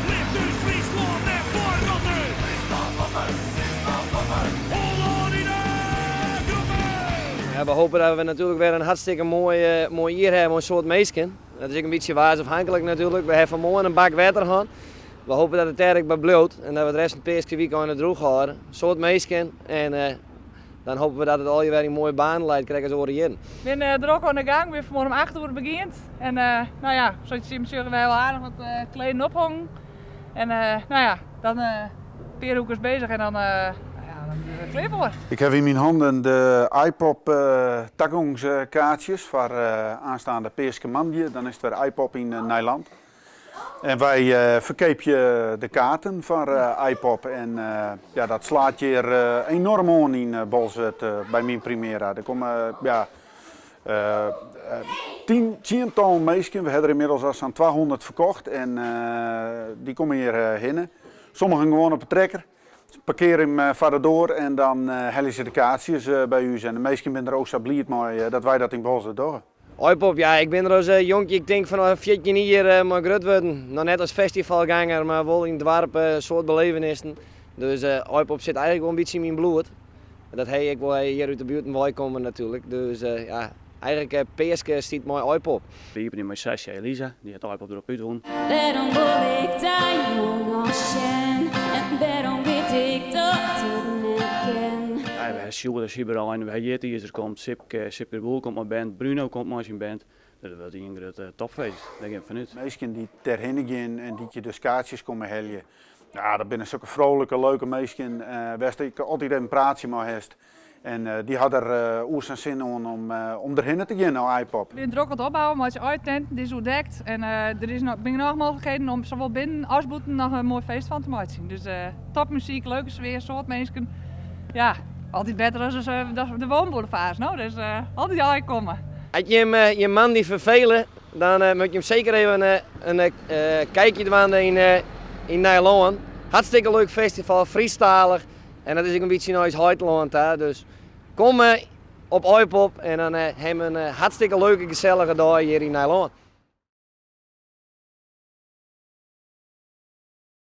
Lit ús Fryslân net ferrotte! Hollân yn 'e groppe! Ja, we hoopje dat we natuerlik wer in hartstikke moai, moai jier hawwe mei in soad minsken. Dat is ek in bytsje waarsafhanklik natuerlik. We hawwe fan 'e moarn in bak wetter hân. We hoopje dat it dêr ek by bliuwt en dat we de rest fan it peaskewykein it drûch hâlde. In soad minsken en dan hoopje we dat it allegear wer yn moaie banen leit, krekt as oare jierren. We binne drok oan de gang, we binne fan 'e moarn om 8 oere begjint. En no ja, sa't jim sjogge, we hawwe al aardich wat kleden ophongen. En no ja, dan in pear oerkes beuzich en dan, no ja, dan binne we der klear foar. Ik haw yn myn hannen de Aaipop tagongskaartsjes foar aanstaande Peaskemoandei. Dan is it wer Aaipop yn Nijland. En wy ferkeapje de kaarten foar Aaipop en ja, dat slaat hjir enoarm oan yn Bolswert by myn Primera. Der komme ja, tien, tsientallen minsken, we hawwe der ynmiddels al sa'n 200 ferkocht en dy komme hjir hinne. Sommigen gewoan op 'e trekker, parkeare him foar de doar en dan helje se de kaartsjes by ús. En de minsken binne der o sa bliid mei dat wy dat yn Bolswert dogge. Aaipop, ja, ik bin der as jonkje, ik tink fan 14 jier mei grut wurden. Noch net as festivalganger, mar wol yn it doarp in soad belevenissen. Dus Aaipop sit eigenlik wol in bytsje yn myn bloed. Dat ha ik wol hjir út de buerten wei kommen natuerlik. Dus ja, eigenlik Peaske stiet mei Aaipop. We iepenje mei Sasha Elisa, dy hat Aaipop derop útwûn. Wêrom wol ik dy no noch sjen en wêrom wit ik dat it net kin? Ja, we ha Sjoerd en Sieberein, we ha Jitiizer komt, Sipke, Sipke de Boer komt mei band, Bruno komt mei syn band. Dus dat wurdt ien grut topfeest, dêr gean we fan út. Minsken dy't dêrhinne gean en dy't hjir dus kaartsjes komme helje, ja, dat binne sokke frolike, leuke minsken wêr'tst ek altyd even in praatsje mei hast. En dy ha der oer sa'n sin oan om derhinne te gean nei Aaipop. We binne drok oan it opbouwen, meitsje aaitenten, it is oerdekt en der is noch, binne genôch mooglikheden om sawol binnen as bûten noch in moai feest fan te meitsjen. Dus topmuzyk, leuke sfear, soad minsken. Ja, altyd better as de woonboulevards, no? Dus altyd aaikomme. As jim jim moandei ferfele, dan moat jim seker even in kijkje dwaan yn Nijlân. Hartstikke leuk festival, Frysktalich. En dat is ek in bytsje nei ús heitelân ta. Dus kom op Aaipop en dan ha we in hartstikke leuke, gesellige dei hjir yn Nijlân.